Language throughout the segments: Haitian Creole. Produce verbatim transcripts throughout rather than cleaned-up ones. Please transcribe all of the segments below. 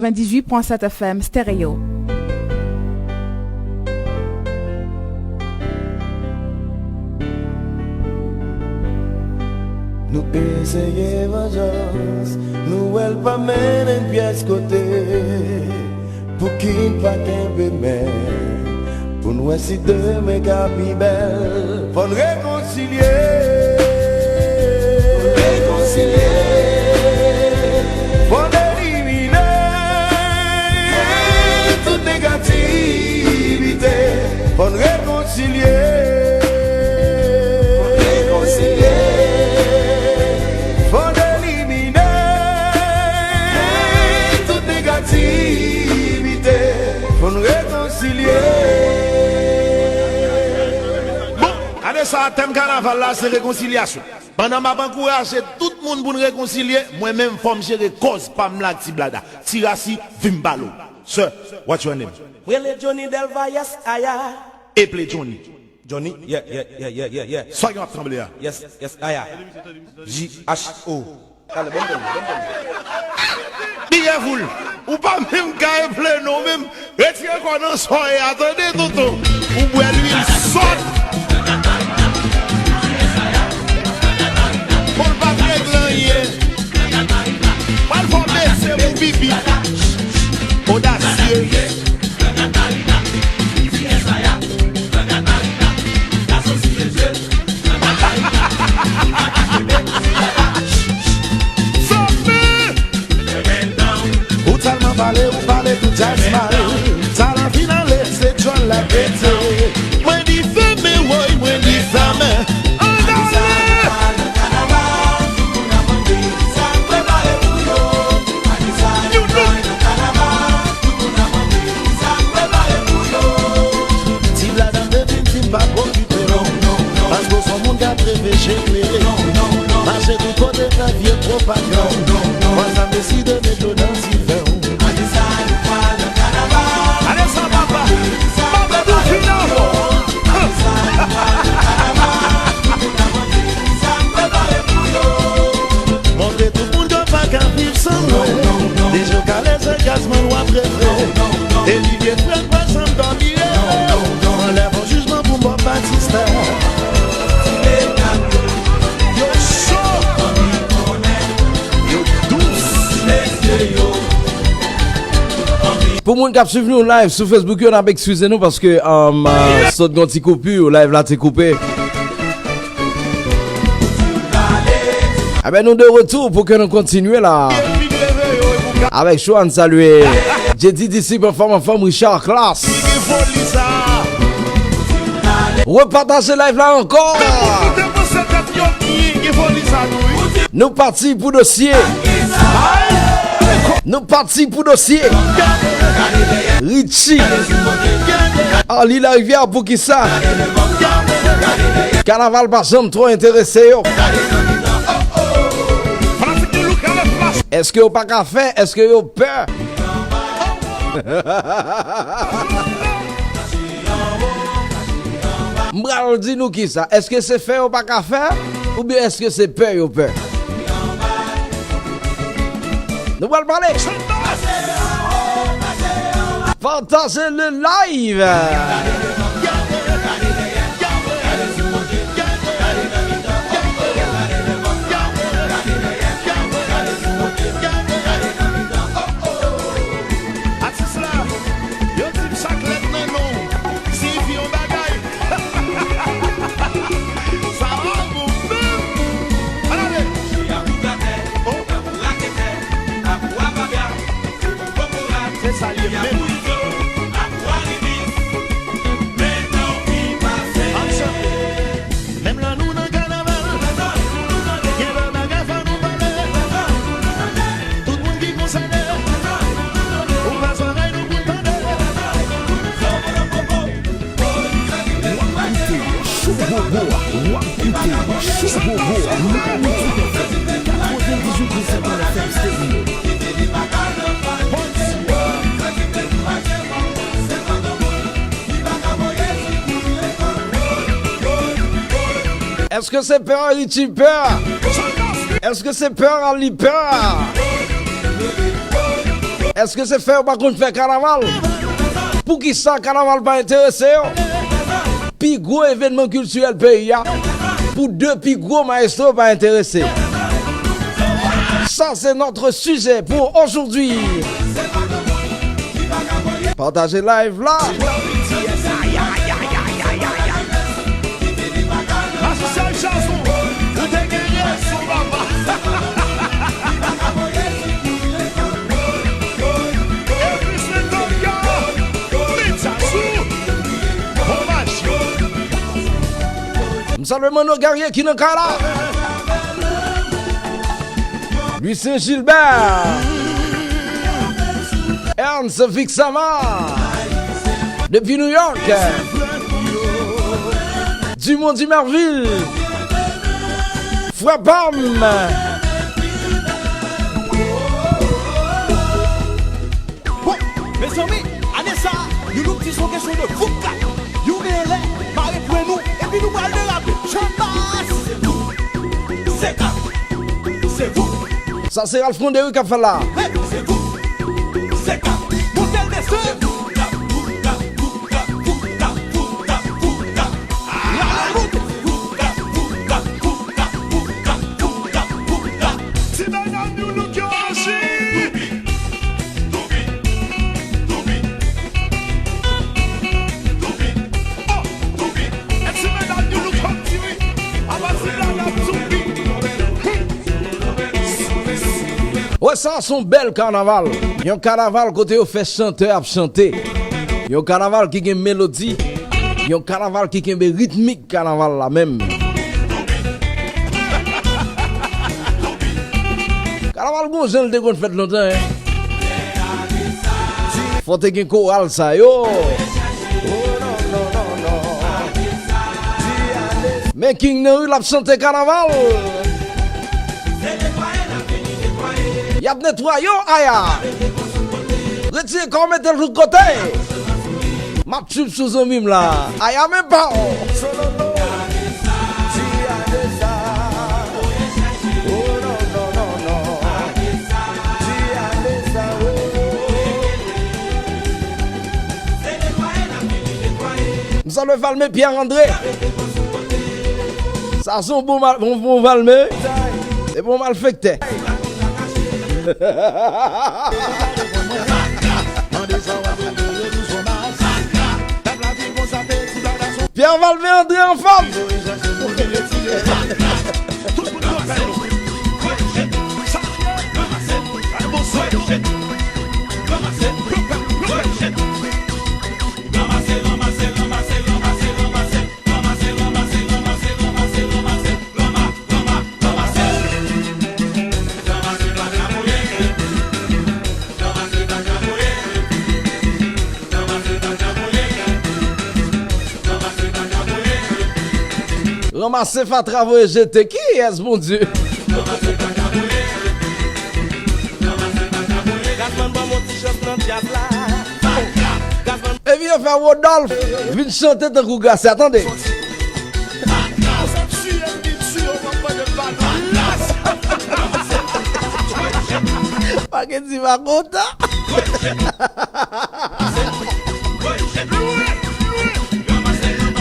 Quatre-vingt-dix-huit point sept F M Stereo. Nou eseye vanjans, nou wè l pa mennen n pyès kote. Pouki n pa kenbe men pou n wè si demen ka pi bèl? Fò n rekonsilye. Fò n rekonsilye. Fò n elimine tout negativite. Fò n rekonsilye. Fò n rekonsilye. Fò n elimine tout negativite. Fò n rekonsilye. Bon, ane sa a, tèm kanaval la se rekonsilyasyon. Pandan m ap ankouraje tout moun pou n rekonsilye, mwen menm fò m jere kòz pa m la ak Ti Blada. Ti Rasi, vin m pale w. Sir, what's your name? Mwen rele Johnny Delva, yes, aya. Eple Johnny. Johnny, yeah, yeah, yeah, yeah, yeah, yeah. Sa gen ap tranble a? Yes, yes, aya. J H O. Talè, ban m tande, ban m tande. Biyè foul. Ou pa menm ka eple non menm. Retire kò nan sòy a, tande tonton. Ou bwè lwil sòt. Bon, l p ap regle anyen. Pral fò bese pou pipi. Odasye. Ou tèlman pale, ou pale tout djaz mal. Talan vin ale, se djòl la pete. Mwen di fèmen, woy, mwen di fèmen. An ale! Ti Blada m te vin di m p ap okipe w. Paske w se yon moun k ap reve je klere. Mache tout kote fè vye pwopagann. Vwazin m deside met dlo nan diven w. Ale sa papa. Papa nou fin avè w. Montre tout moun yo pa ka viv san mwen. Deje w kale se gazman w ap reve. Elivye frè m pa janm dòmi reve. Anlè bon jijman pou Bob Batista. Yo cho. Yo dous. Pou moun k ap swiv nou live sou Facebook yo, n ap eskize nou paske um, uh, sot gon ti koupi, live la te koupe. Ebyen, nou de retou pou ke nou kontinye la. Avèk show, ann salye J D Disip, anfòm, anfòm, Richard Class. Repataje live la ankò. Nou pati pou dosye. Nou pati pou dosye. Richie. Arly Larivière, poukisa? Kanaval pa janm twò enterese yo. Èske yo pa ka fè? Èske yo pè? M pral di nou kisa. Èske se fè yo pa ka fè? Oubyen èske se pè yo pè? Nou pral pale. Pataje le live. Atis la, yo di m chak lèt nan non w siyifi yon bagay. Sa a bon menm. Ann ale. Oh. Se sa l ye menm. Ann chante. Menm lè nou nan kanaval, gen lè bagay fò nou pale. Tout moun ki konsène, ouvè zòrèy nou pou n tande. W ap koute Cho Bobo a, w ap koute Cho Bobo a, nan Mix F M, katrevenndizwit pwen sèt F M Stereo. Èske se pè Richie pè? Èske se pè Arly pè? Èske se fè yo pa konn fè kanaval? Poukisa kanaval pa enterese yo? Pi gwo evènman kiltirèl peyi a, pou de pi gwo mayestwo pa enterese. Ça, c'est notre sujet pour aujourd'hui. Pataje live la. Master Jason, ou te genyen sou papa. Epi se Tonga, Lita sou, bon match. M salye Manno Guerrier ki nan kay la. Lucien Gilbert. Ernst Vixama. Depi New York. Dumond Dumervil. Frè pa m. Bon, mezanmi, ane sa a, nou, nou di se yon kesyon de voukla. Yon gen lè, mare pwen nou, epi nou pral derape. Chanbas! Se vouk. Se ka. Se vouk. Sa se Ralph Monderi k ap fè l la. Hey, se vouk. Se ka. Monte l desann. Ti medam, nou, nou ki anji. Wè, sa se yon bèl kanaval. Yon kanaval kote yo fè chantè ap chante. Yon kanaval ki gen melodi. Yon kanaval ki kenbe ritmik kanaval la menm. Kanaval gon jan l te konn fèt lontan, en. Fò te gen koral sa yo. Men King nan ri l ap chante kanaval. Y ap netwaye w, aya. Retire kò w, mete l tout kote. M ap trip sou zanmi m la. Aya men pa w. M salye Valme Pierre André. Sa se yon bon, mal, bon, bon Valme. Se bon malfektè. Pierre Valme André anfòm. Ranmase fatra voye jete. Kiyès, Bondye? Gazman ban m yon ti chans nan djaz la. Epi yo fè Rodolphe vin chante tankou Gracia, tande. Pa gen di pa kontan.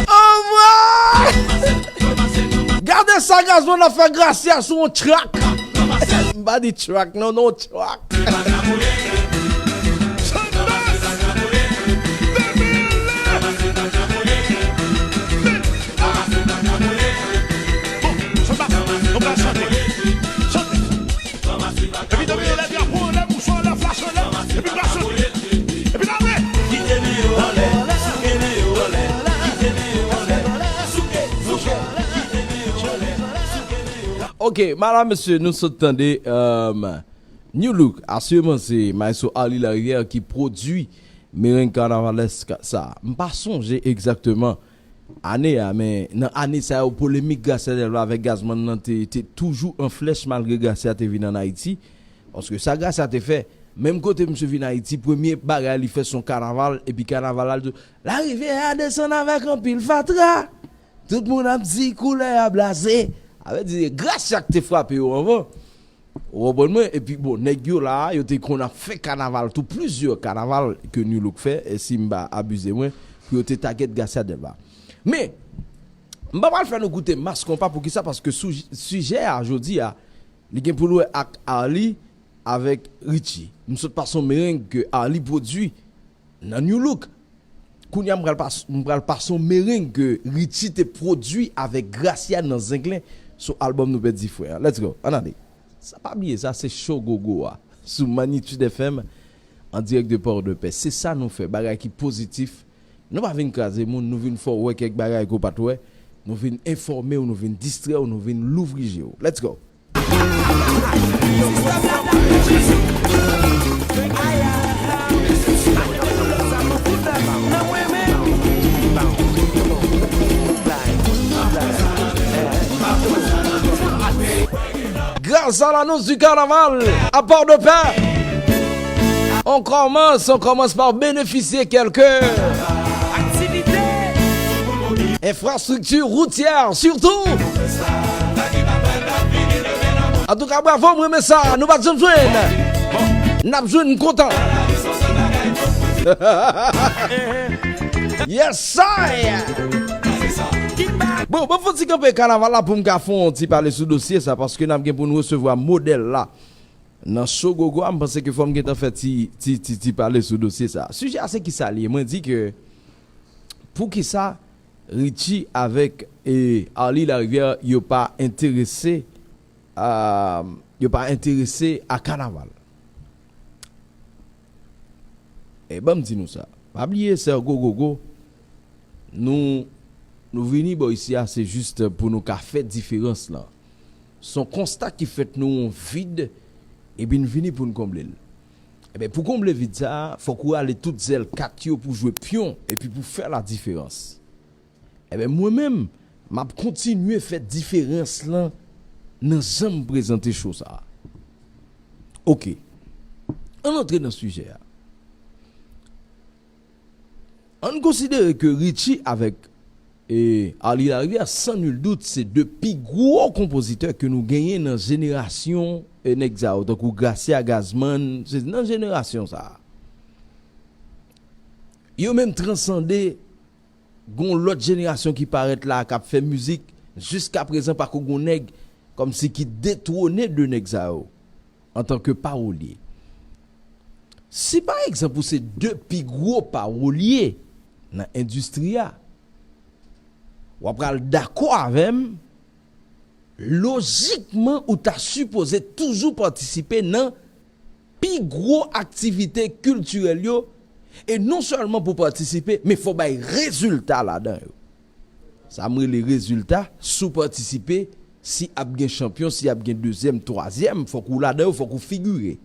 Oh, boy! Gade sa Gazman ap fè Gracia sou yon track. M pa di track, non, non, track. Ok, madam, mesye, nou sot tande, euh, New Look, asireman se Maestro Arly Larivière ki pwodui mereng kanavalèsk sa. M pa sonje egzakteman ane a, men nan ane sa yo, polemik Gracia Delva avèk Gazman nan te, te toujou an flèch malgre Gracia te vin ann Ayiti. Paske sa Gracia te fè, menm kote misye vin Ayiti, premye bagay li fè se yon kanaval, epi kanaval la, li di, Larivière a desann avèk anpil fatra. Tout moun ap di koulè a blaze. Sa vle di, Gracia k te frape yo anvan. Ou konprann mwen? Epi bon, nèg yo la, yo te konn ap fè kanaval tou, plizyè kanaval ke Nu Look fè, e si m pa abize mwen, pou yo te target Gracia Delva. Men, m pa pral fè nou koute mas konpa, poukisa? Paske sou sijè a jodi a, li gen pou l wè ak Arly avèk Richie. M sot pase yon mereng ke Arly pwodui nan Nu Look. Kounye a m pral pas, m pral pase yon mereng ke Richie te pwodui avèk Gracia nan Zenglen sou albòm Nou Pèdi Frè an. Let's go. Ann ale. Sa pa bliye, sa se Show Gogo a sou Magnitude F M an dirèk de Port-de-Paix. Se sa nou fè, bagay ki pozitif. Nou pa vin kraze moun, nou vin fè w wè kèk bagay ke w pa t wè. Nou vin enfòme w, nou vin distrè w, nou vin louvri je w. Let's go. Grâce à l'annonce du carnaval à Port-de-Paix, on commence, on commence par bénéficier quelques infrastructures routières, surtout. Antouka, bravo, m renmen sa. Nou pa t janm jwenn. N ap jwenn, m kontan. Yes, I. Bon, bon, fò ti kanpe kanaval la pou m ka fè yon ti pale sou dosye sa, paske n ap gen pou n resevwa modèl la. Nan Show Gogo a, m panse ke fò m gentan fè ti, ti, ti, ti pale sou dosye sa. Sijè a se kisa li ye? Mwen di ke poukisa Richie avèk, e, Arly Larivière yo pa enterese a, yo pa enterese a kanaval? E ban m di nou sa. Pa bliye, Sergo Gogo, nou, nou vini bò isi a, se jis pou nou ka fè diferans lan. Se yon konsta ki fèt, nou yon vid, epi n vini pou n konble l. Ebyen, pou konble vid sa a, fòk ou rale tout zèl kat yo pou jwe pyon, epi pou fè la diferans. Ebyen, mwen menm, m ap kontinye fè diferans lan nan jan m prezante show sa a. Oke. Ann antre nan sijè a. Ann konsidere ke Richie avèk, e, Arly Larivière, san nul dout, se de pi gwo konpozitè ke nou genyen nan jenerasyon, e, nèg sa yo, tankou Gracia, Gazzman, se nan jenerasyon sa a. Yo menm transande, gon lòt jenerasyon ki parèt la, k ap fè mizik, jiska prezan pako gon nèg kòmsi ki detwone de nèg sa yo antanke pawolye. Si pa egzanp ou se de pi gwo pawolye nan endistri a, w ap pral dakò avè m, lojikman ou ta sipoze toujou patisipe nan pi gwo aktivite kiltirèl yo, e non sèlman pou patisipe, men fò bay rezilta ladan yo. Sa m rele rezilta, si w patisipe, si ap gen chanpyon, si ap gen dezyèm, twazyèm, fòk ou ladan yo, fòk ou figire.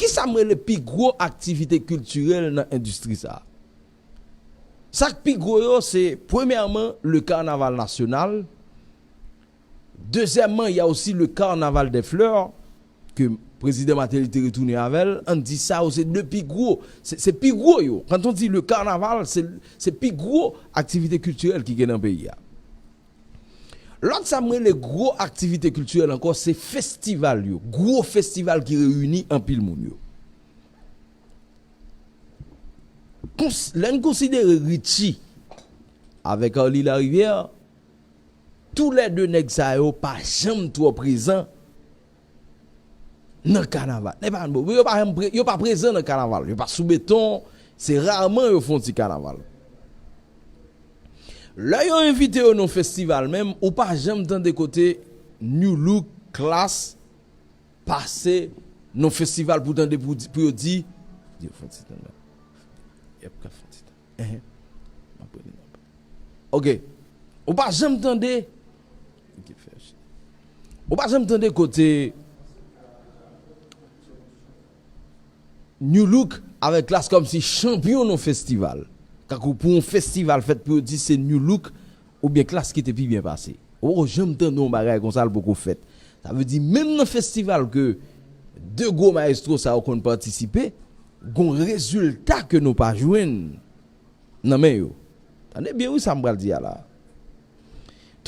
Kisa m rele pi gwo aktivite kiltirèl nan endistri sa a? Sa k pi gwo yo, se, premyèman, le carnaval national. Dezyèmman, il y a aussi le carnaval des fleurs, ke prezidan Martelly te retounen avè l. Ann di sa yo, se de pi gwo. Se, se pi gwo yo. Quand on dit le carnaval, se, se pi gwo aktivite kiltirèl ki gen nan peyi a. Lòt sa m rele gwo aktivite kiltirèl ankò, se festival yo. Gwo festival ki reyini anpil moun yo. Kons-, lè n konsidere Richie avèk Arly Larivière, toulède nèg sa yo pa janm twò prezan nan kanaval. Nèg pa, yo pa janm pre-, yo pa prezan nan kanaval. Yo pa sou beton, se raman yo fè yon ti kanaval. Lè yo envite yo nan yon festival menm, ou pa janm tande kote Nu Look, Klass, pase nan festival pou tande pou, pou yo di, di yo fè ti tande. Y ap ka fè ti tande. Enhen. M ap rele non. Oke. Ou pa janm tande. Ou pa janm tande kote Nu Look avèk Klass kòmsi chanpyon nan festival. Kankou pou yon festival fèt pou yo di se Nu Look oubyen Klass ki te pi byen pase. Ou poko janm tande yon bagay konsa l poko fèt. Sa vle di, menm nan festival ke de gwo mayestwo sa yo konn patisipe, gon rezilta ke nou pa jwenn nan men yo. Tande byen wi sa m pral di a la.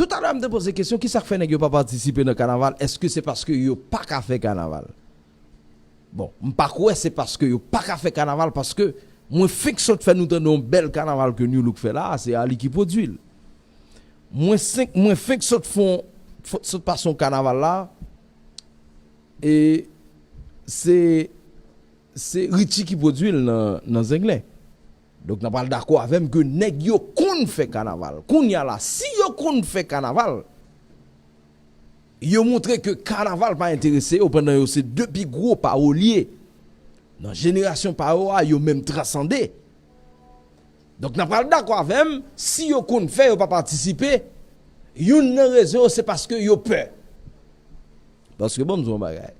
Toutalè, m te poze kesyon, kisa k fè nèg yo pa patisipe nan kanaval? Èske se paske yo pa ka fè kanaval? Bon, m pa kwè se paske yo pa ka fè kanaval, paske mwen fenk sot fè nou tande yon bèl kanaval ke New Look fè la, se Arly ki pwodui l. Mwen fenk, mwen fenk sot fè yon, sot pase yon kanaval la, e se, se Richie ki pwodui l nan, nan Zenglen. Donk, n a pral dakò avè m ke nèg yo konn fè kanaval. Kounye a la, si yo konn fè kanaval, yo montre ke kanaval pa enterese yo pandan yo se de pi gwo pawolye. Nan jenerasyon pa yo a, yo menm transande. Donk, n a pral dakò avè m, si yo konn fè, yo pa patisipe, youn nan rezon yo, se paske yo pè. Paske, bon, m di w yon bagay.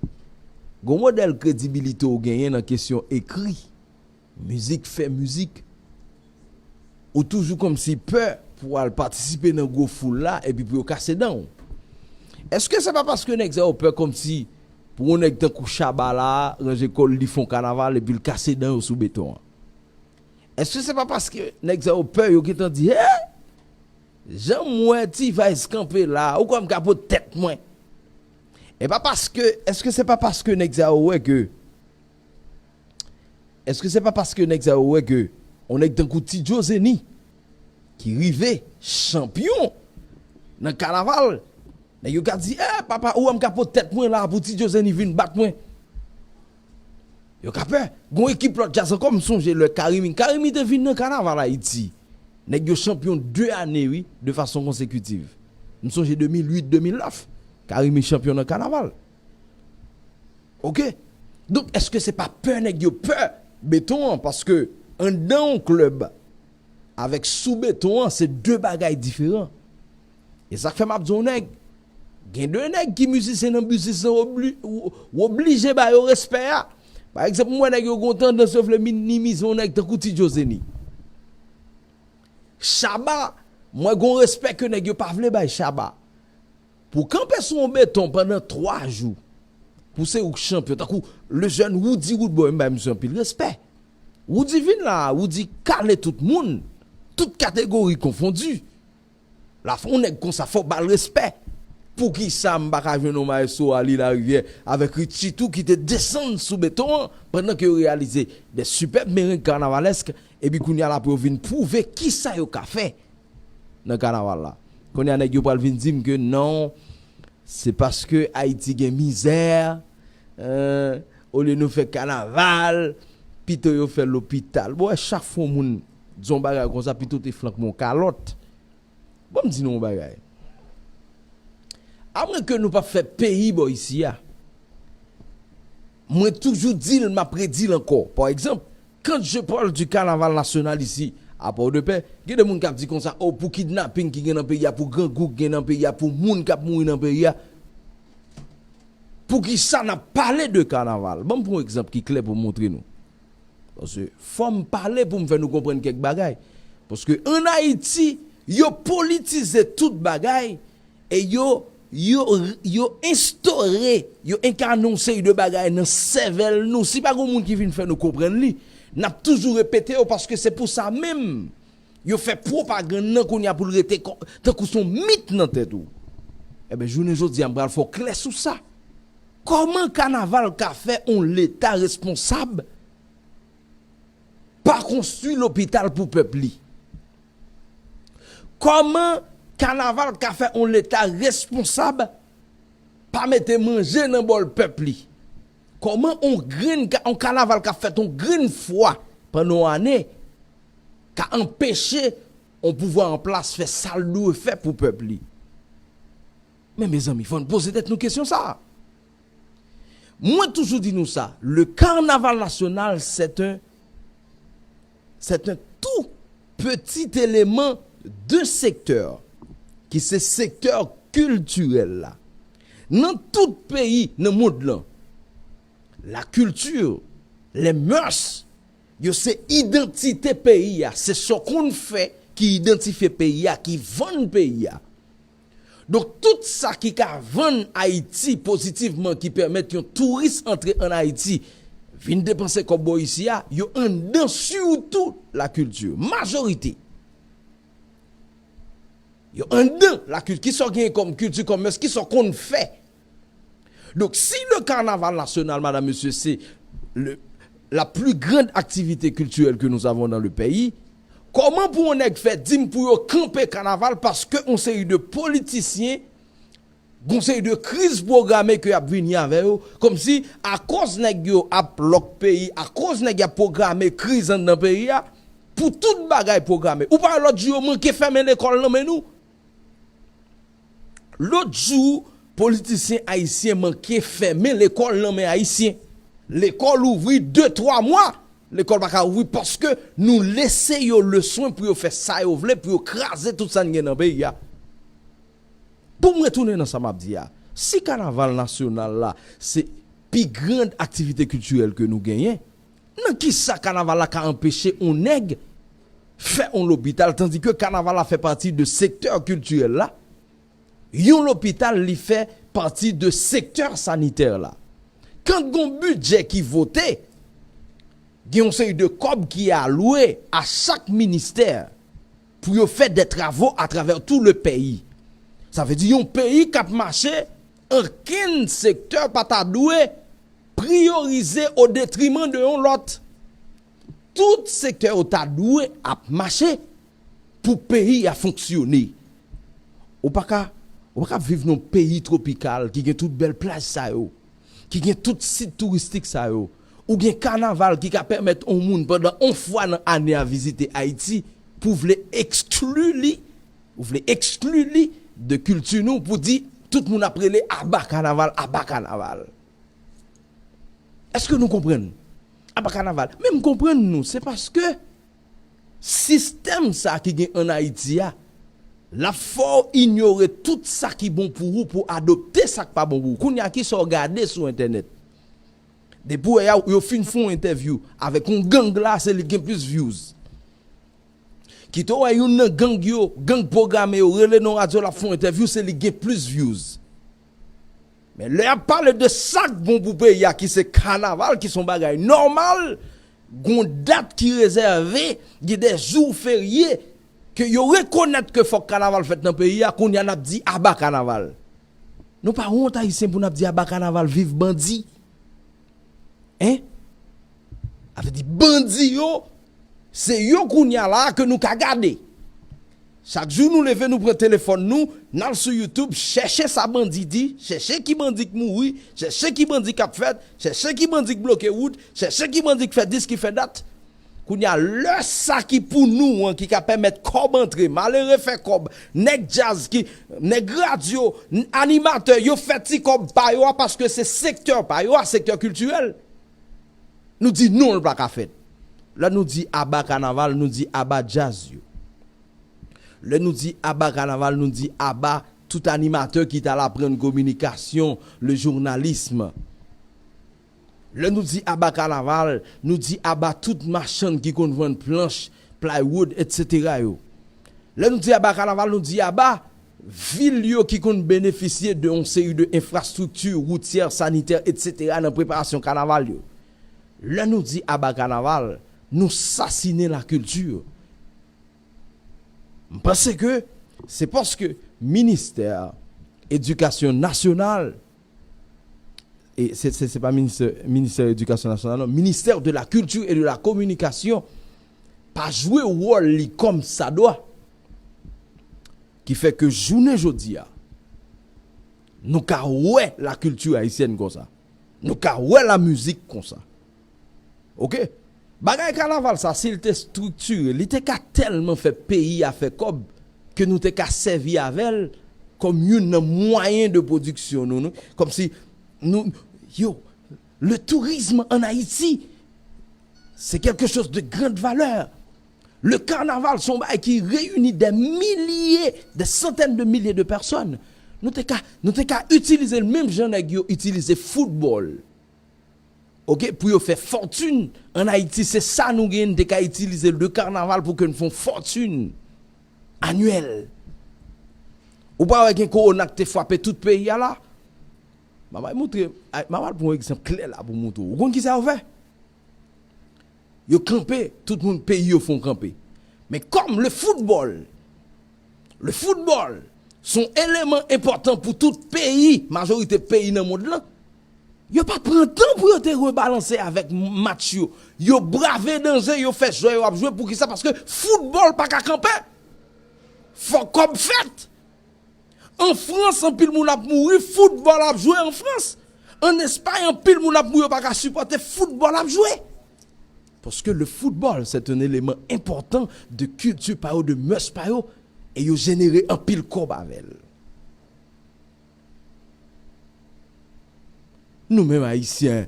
Gon modèl kredibilite w genyen nan kesyon ekri, mizik, fè mizik, ou toujou kòmsi pè pou w al patisipe nan gwo foul la epi pou yo kase dan w? Èske se pa paske nèg sa yo pè kòmsi pou yon nèg tankou Shabba la, ranje kò l, li fè yon kanaval epi l kase dan yo sou beton an? Èske se pa paske nèg sa yo pè, yo gentan di, "Hey! Jan m wè T-Vice kanpe la, ou kwè m ka pot tèt mwen?" E pa paske, èske se pa paske nèg sa yo wè ke, èske se pa paske nèg sa yo wè ke yon nèg tankou Ti Joe Zeni ki rive chanpyon nan kanaval, nèg yo ka di, "Eh, papa, ou wè m ka pot tèt mwen la pou Ti Joe Zeni vin bat mwen." Yo ka pè. Gon ekip lòt djaz ankò, m sonje lè Carimi, Carimi te vin nan kanaval Ayiti. Nèg yo chanpyon de ane, wi, de fason konsekitiv. M sonje de mil uit, de mil nèf, Carimi chanpyon nan kanaval. Oke? Donk, èske se pa pè nèg yo pè beton an? Paske anndan yon klèb avèk sou beton an, se de bagay diferan. E sa k fè m ap di w nèg, gen de nèg ki mizisyen nan biznis lan, w obli-, w, w oblije ba yo respè a. Pa egzanp, m wè nèg yo gon tandans yo vle minimize yon nèg tankou Ti Joe Zeni. Shabba, m wè gon respè ke nèg yo pa vle bay Shabba. Pou kanpe sou yon beton pandan twa jou, pou se ou k chanpyon, tankou le jèn Roody Roodboy, m bay misye anpil respè. Roody vin la, Roody kale tout moun, tout kategori konfondi. La, yon nèg konsa, fò w ba l respè. Poukisa m pa ka jwenn yon maestro Ali Larivière avèk Richie tou ki te desann sou beton an pandan ke yo reyalize de sipèb mereng kanavalèsk, epi kounye a la pou yo vin pwouve kisa yo ka fè nan kanaval la. Kounye a nèg yo pral vin di m ke non, se paske Ayiti gen mizè, euh, olye nou fè kanaval, pito yo fè lopital. Bon, chak fwa yon moun di yon bagay konsa, pito te flank mwen yon kalòt. Bon, m di nou yon bagay. Amwen ke nou p ap fè peyi bò isi a, mwen toujou di l, m ap redi l ankò. Pa egzanp, quand je parle du carnaval national ici, à Port-de-Paix, gen de moun k ap di konsa, "Oh, pou kidnaping ki gen nan peyi a, pou grangou ki gen nan peyi a, pou moun k ap mouri nan peyi a, poukisa n ap pale de kanaval?" Ban m pran yon egzanp ki klè pou m montre nou. Paske fò m pale pou m fè nou konprann kèk bagay. Paske ann Ayiti, yo politize tout bagay e yo, yo, yo enstore, yo enkane yon seri de bagay nan sèvèl nou. Si pa gen moun ki vin fè nou konprann li, n ap toujou repete yo paske se pou sa menm yo fè pwopagann nan kounye a pou l rete kon, tankou se yon mit nan tèt ou. Enben, jounen jodi a, m pral fè w klè sou sa. Kòman kanaval ka fè yon leta responsab pa konstwi lopital pou pèp li? Kòman kanaval ka fè yon leta responsab pa mete manje nan bòl pèp li? Kòman yon grenn ka, yon kanaval k ap fèt yon grenn fwa pandan yon ane ka anpeche yon pouvwa an plas fè sa l dwe fè pou pèp li? Men, mezanmi, fò n poze tèt nou kesyon sa a. Mwen toujou di nou sa, le carnaval national, c'est un, c'est un tout petit élément de secteur, ki se sektè kiltirèl la. Nan tout peyi nan mond lan, la culture, les mœurs, yo se idantite peyi a, se sa w konn fè ki idantifye peyi a, ki vann peyi a. Donk, tout sa ki ka vann Ayiti pozitivman, ki pèmèt yon touris antre ann Ayiti, vin depanse kòb bò isi a, yo anndan sitou lakilti, majorite. Yo anndan lakilti, kisa w genyen kòm kilti, kòm mès, kisa w konn fè? Donk, si le carnaval national, madame, monsieur, c'est le, la plus grande activité culturelle que nous avons dans le pays, kòman pou yon nèg fè di m pou yo kanpe kanaval paske yon seri de politisyen, yon seri de kriz pwograme ke y ap vini avè yo, kòmsi akoz nèg yo ap lòk peyi, akoz nèg y ap pwograme kriz anndan peyi a, pou tout bagay pwograme. Ou pa wè lòt jou yo manke fèmen lekòl nan men nou? Lòt jou, politisyen ayisyen manke fèmen lekòl nan men ayisyen. Lekòl ouvri de, twa mwa, lekòl pa ka ouvri paske nou lese yo leswen pou yo fè sa yo vle, pou yo kraze tout sa n gen nan peyi a. Pou m retounen nan sa m ap di a, si kanaval nasyonal la se pi grand aktivite kiltirèl ke nou genyen, nan kisa kanaval la ka anpeche yon nèg fè yon lopital, tandike kanaval la fè pati de sektè kiltirèl la, yon lopital li fè pati de sektè sanitè la. Kan gon bidjè ki vote, gen yon seri de kòb ki alwe a chak ministè pou yo fè de travo atravè tou le peyi. Sa vle di yon peyi k ap mache, ankenn sektè pa ta dwe priyorize o detriman de yon lòt. Tout sektè yo ta dwe ap mache pou peyi a fonksyone. Ou pa ka, ou pa ka viv nan yon peyi twopikal ki gen tout bèl plaj sa yo, ki gen tout sit touristik sa yo. Ou gen kanaval ki ka pèmèt yon moun pandan yon fwa nan ane a vizite Ayiti, pou vle ekskli li, ou vle ekskli li de kilti nou, pou di tout moun ap rele aba kanaval, aba kanaval. Èske nou konprann? Aba kanaval. Men m konprann nou, se paske sistèm sa ki gen ann Ayiti a, l ap fè w inyore tout sa ki bon pou ou, pou w adopte sa k pa bon pou ou. Kounye a, kisa w gade sou entènèt? Depi w wè y a, yo fin fè yon entèvyou avèk yon gang la, se li k gen plis views. Kite w wè youn nan gang yo, gang pwograme yo, rele nan radyo, l ap fè yon entèvyou, se li k gen plis views. Men lè y ap pale de sa k bon pou peyi a, ki se kanaval, ki se yon bagay nòmal, gon dat ki rezève, gen de jou ferye, ke yo rekonèt ke fòk kanaval fèt nan peyi a, kounye a n ap di aba kanaval. Nou pa wont, Ayisyen, pou n ap di aba kanaval, viv bandi? Hein? Sa vle di bandi yo, se yo kounye a la a ke nou ka gade. Chak jou nou leve, nou pran telefòn nou, n al sou YouTube, chèche sa bandi di, chèche ki bandi k mouri, chèche ki bandi k ap fèt, chèche ki bandi k bloke wout, chèche ki bandi k fè dis, ki fè dat. Kounye a, lè sa ki pou nou an, ki ka pèmèt kòb antre, malere fè kòb, nèg djaz ki, nèg radyo, n-, animatè, yo fè ti kòb pa yo a, paske se sektè pa yo a, sektè kiltirèl. Nou di non, l pa ka fèt. Lè nou di aba kanaval, nou di aba djaz yo. Lè nou di aba kanaval, nou di aba tout animatè ki t al aprann kominikasyon, le journalisme. Lè nou di aba kanaval, nou di aba tout machann ki konn vann planch, plywood, etsetera yo. Lè nou di aba kanaval, nou di aba vil yo ki konn benefisye de yon seri de enfrastrikti woutyè, sanitè, etsetera nan preparasyon kanaval yo. Lè nou di aba kanaval, nou sasinen lakilti. M panse ke se paske ministè edikasyon nasyonal, e se, se, se pa ministè, ministè edikasyon nasyonal, non, ministè de la culture et de la communication pa jwe wòl li kòm sa dwa, ki fè ke jounen jodi a, nou ka wè lakilti ayisyèn konsa. Nou ka wè lamizik konsa. Oke? Bagay kanaval sa, si l te estriktire, li te ka tèlman fè peyi a fè kòb ke nou te ka sèvi avè l kòm youn nan mwayen de pwodiksyon nou, nou, kòmsi nou, yo, le tourisme en Haïti, c'est quelque chose de grande valeur. Le carnaval, se yon bagay ki reyini des milliers, des centaines de milliers de personnes. Nou te ka, nou te ka itilize l menm jan nèg yo itilize foutbòl. Oke, pou yo fè fòtin. An Ayiti, se sa nou gen, nou te ka itilize le carnaval pou ke n fè yon fòtin anyèl. Ou pa wè gen kowona k te frape tout peyi a la? M a bay montre, m a pral pran yon egzanp klè la pou montre w. Ou konn kisa yo fè? Yo kanpe, tout moun peyi yo fè yon kanpe. Men kòm le football, Le football se yon eleman enpòtan pou tout peyi, majorite peyi nan mond lan. Yo pa pran tan pou yo te rebalanse avèk match yo. Yo brave danje, yo fè jwè yo ap jwe. Poukisa? Paske foutbòl pa ka kanpe. Fòk kòb fèt. An Frans, anpil moun ap mouri, foutbòl ap jwe an Frans. An Espay, anpil moun ap mouri, yo pa ka sipòte, foutbòl ap jwe. Paske le football, c'est un élément important de kilti pa yo, de mœurs pa yo, e yo jenere anpil kòb avè l. Nou menm Ayisyen,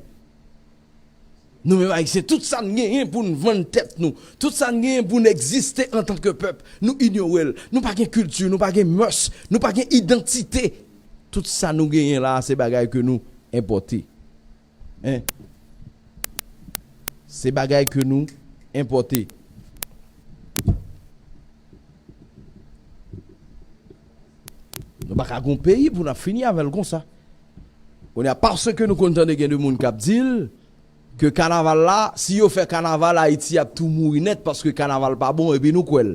nou menm Ayisyen, tout sa n genyen pou n vann tèt nou, tout sa n genyen pou n egziste antanke pèp, nou inyore l. Nou pa gen kilti, nou pa gen mœurs, nou pa gen idantite. Tout sa nou genyen la a, se bagay ke nou enpòte. Hein? Se bagay ke nou enpòte. Nou pa ka gon peyi pou n ap fini avè l konsa. Kounye a, paske nou konn tande gen de moun k ap di l ke kanaval la, si yo fè kanaval, Ayiti ap tou mouri nèt paske kanaval pa bon, epi nou kwè l.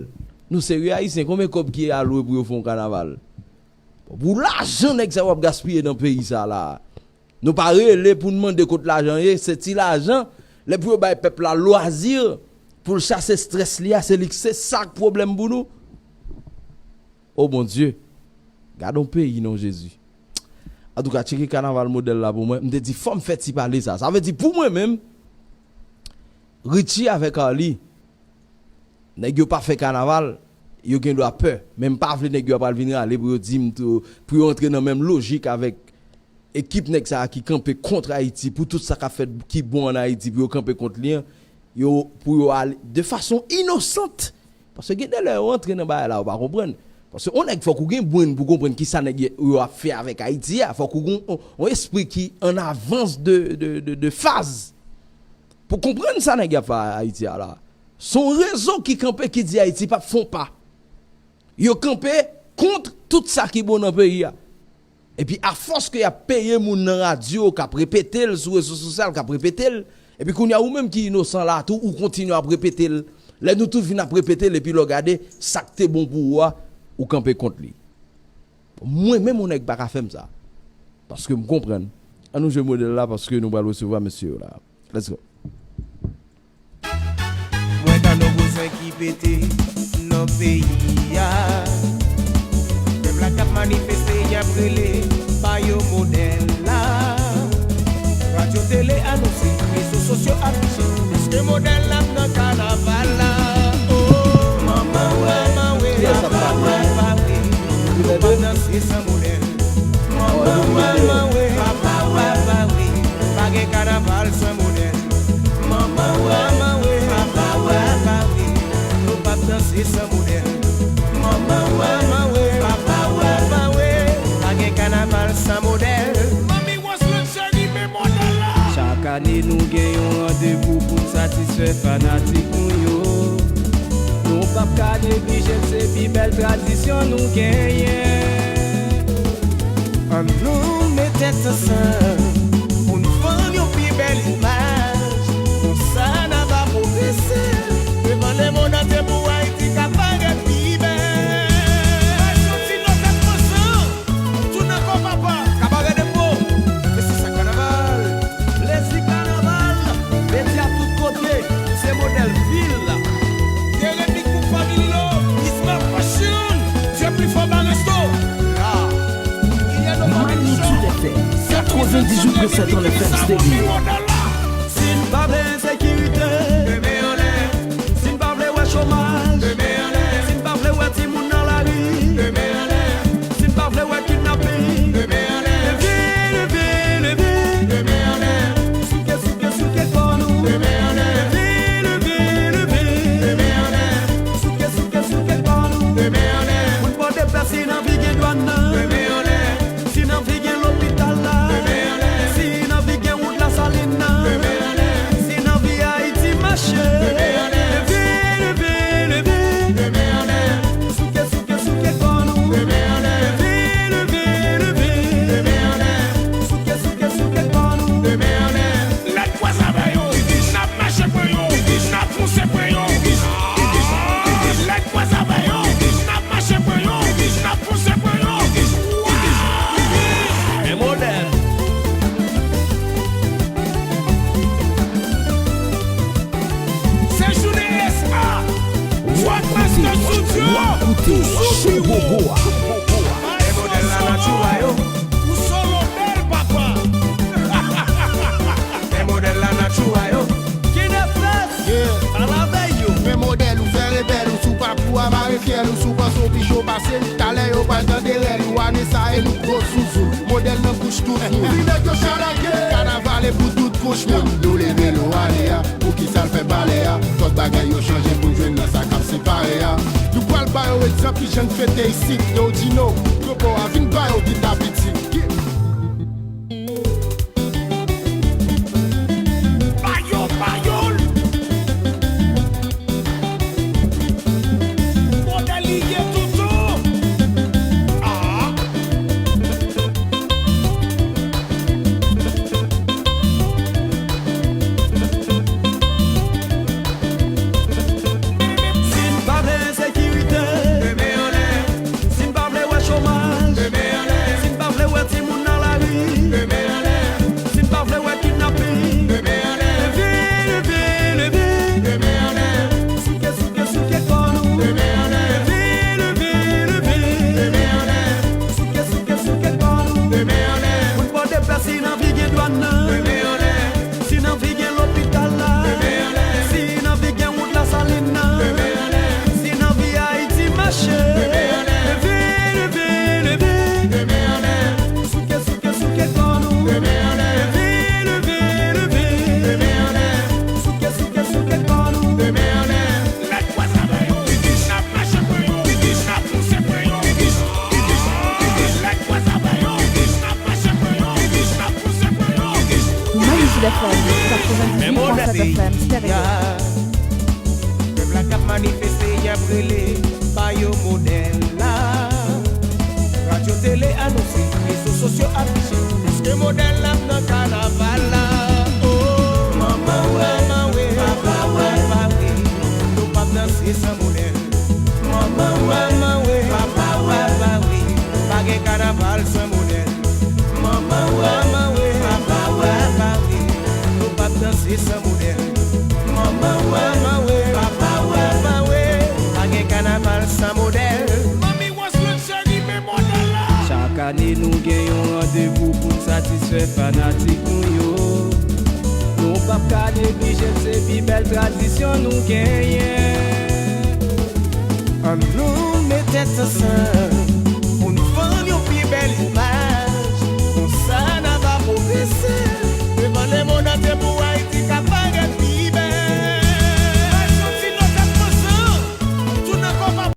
Nou serye Ayisyen, konbyen kòb ki alwe pou yo fè yon kanaval? Pou lajan nèg sa yo ap gaspiye nan peyi sa la. Nou pa rele pou n mande kot lajan ye, se ti lajan, lè pou yo bay pèp la lwazi, pou l chase strès li a, se li k se sa k pwoblèm pou nou. O Bondye, gad on peyi non Jezi. Antouka, tcheke kanaval modèl la pou mwen, m te di fò m fè ti pale sa. Sa vle di pou mwen menm, Richie avèk Arly, nèg yo pa fè kanaval, yo gen dwa pè. Men m pa vle nèg yo ap al vin rale pou yo di m tou, pou yo antre nan menm lojik avèk ekip nèg sa a ki kanpe kont Ayiti, pou tout sa k ap fèt ki bon ann Ayiti, pou yo kanpe kont li an, yo, pou yo ale de fason inosant. Paske gen de lè yo antre nan bagay la, yo pa konprann. Paske yon nèg fòk ou gen brenn pou konprann kisa nèg yo ap fè avèk Ayiti a. Fòk ou gen yon, yon espri ki an avans de, de, de, de faz. Pou konprann sa nèg y ap fè Ayiti a la. Se yon rezo ki kanpe ki di Ayiti p ap fè yon pa. Yo kanpe kont tout sa ki bon nan peyi a. Epi afòs ke y ap peye moun nan radyo k ap repete l sou rezo sosyal, k ap repete l, epi kounye a ou menm ki inosan la tou, ou kontinye ap repete l. Lè nou tout vin ap repete l, epi lè w gade, sa k te bon pou ou a, ou kanpe kont li. Mwen menm, yon nèg pa ka fè m sa. Paske m konprann. An nou jwe modèl la, paske nou pral resevwa mesye yo la. Let's go. Mwen tann yon bouzen ki pete nan peyi a. Pèp la k ap manifeste, y ap rele, ba yo modèl la. Radyo, tele anonse, rezo sosyo afiche, paske modèl la nan kanaval la. Oh, manman wè, manman wè, papa wè, pare, nou p ap danse san modèl. Manman wè, manman wè, papa wè, pare, pa gen kanaval san modèl. Manman wè, manman wè, papa wè, pare, nou p ap danse san modèl. Manman wè, manman wè, papa wè, pare, pa gen kanaval san modèl. Mami Roselyn Sherry, men modèl la. Chak ane, nou gen yon randevou pou n satisfè fanatik nou yo. Nou p ap ka neglije l, se pi bèl tradisyon nou genyen. Ann nou met tèt ansanm pou n vann yon pi bèl imaj. Konsa n a va pwogrese devan lemonn antye pou Ayiti ka parèt pi bèl. Bay yon ti nòt ak manzan. Tounen kò papa, Kabarè Depo. Mesye sa kanaval. Plezi kanaval. Medya tout kote. Se modèl vil la. Jeremy Cook Family Love. Isma Fashion. Jeffrey Foba Resto. La. Iliano Family Shop. Magnitude F M, quatre-vingt-dix-huit point sept F M Stereo. Si n pa vle ensekirite, leve anlè. Si n pa vle wè chomaj, leve anlè. Si n pa vle wè timoun nan lari, leve anlè. Si n pa vle wè kidnaping, leve anlè. Leve, leve, leve. Leve anlè. Souke, souke, souke kò nou. Leve anlè. Leve, leve, leve. Leve anlè. Souke, souke, souke kò nou. Leve anlè. Moun Pòdepè, si n anvi gen dwàn nan. Leve anlè. Si n anvi gen lopital la. Leve anlè. Si n anvi gen wout Lasalin nan. W ap koute Show Gogo a. Men modèl la Natura yo. Ou solo bèl papa. Men modèl la Natura yo. Kinefès. Yeah. Al avè yo. Men modèl ou fè rebèl ou sou papou a mare fyèl ou sou panse w pi cho pase l. Talè yo pral tande rèl ou ane sa e nou gwo zouzou. Modèl nan kouch tout moun. Di nèg yo chalage. Kanaval e pou tout kouch moun. Nou leve nou ale a. Poukisa l fè pale a? Fòk bagay yo chanje pou n jwenn nan sa k ap separe a. Nou pral ba yo egzanp ki jan n fete isit. Yo di no, yo pa vin ba yo gita piti. Ba yo, ba yo l. Modèl li ye toutou. Ah. Si n pa vle ensekirite, si n pa vle wè chomaj, si n pa vle wè timoun nan lari, si n pa vle wè kidnaping, leve, leve, leve, souke, souke, souke kò nou, leve, leve, leve, souke, souke, souke kò nou, pou n pòte pè si n anvi gen dwàn nan. Si n anvi gen lopital la, si n anvi gen wout Lasalin nan, si n anvi Ayiti mache, leve, leve, leve, souke, souke, souke kò nou, leve, leve, leve, souke, souke, souke kò nou. Lèt pwasa ba yo, n ap mache pran yo, n ap pouse pran yo, lèt pwasa ba yo, n ap mache pran yo, n ap pouse pran yo. Nan Sud F M, katrevendizuit pwen sèt F M, Stereo. Pèp la k ap manifeste, y ap rele, ba yo modèl la. Radyo, tele anonse, rezo sosyo afiche. Èske modèl la ap nan kanaval la? Oh, manman wè, manman wè, papa wè, papa wè, nou p ap danse san modèl. Manman wè, manman wè, papa wè, papa wè, pa gen kanaval san modèl. Manman wè, manman wè, papa wè, papa wè, nou p ap danse san modèl. Manman wè, manman wè, papa wè, papa wè, pa gen kanaval san modèl. Manmi Roselyn Chery, men modèl la. Chak ane nou gen yon randevou pou n satisfè fanatik nou yo. Nou p ap ka neglije l, se pi bèl tradisyon nou genyen. Ann nou met tèt ansanm pou n vann yon pi bèl imaj. Konsa n a va pwogrese devan lemonn antye pou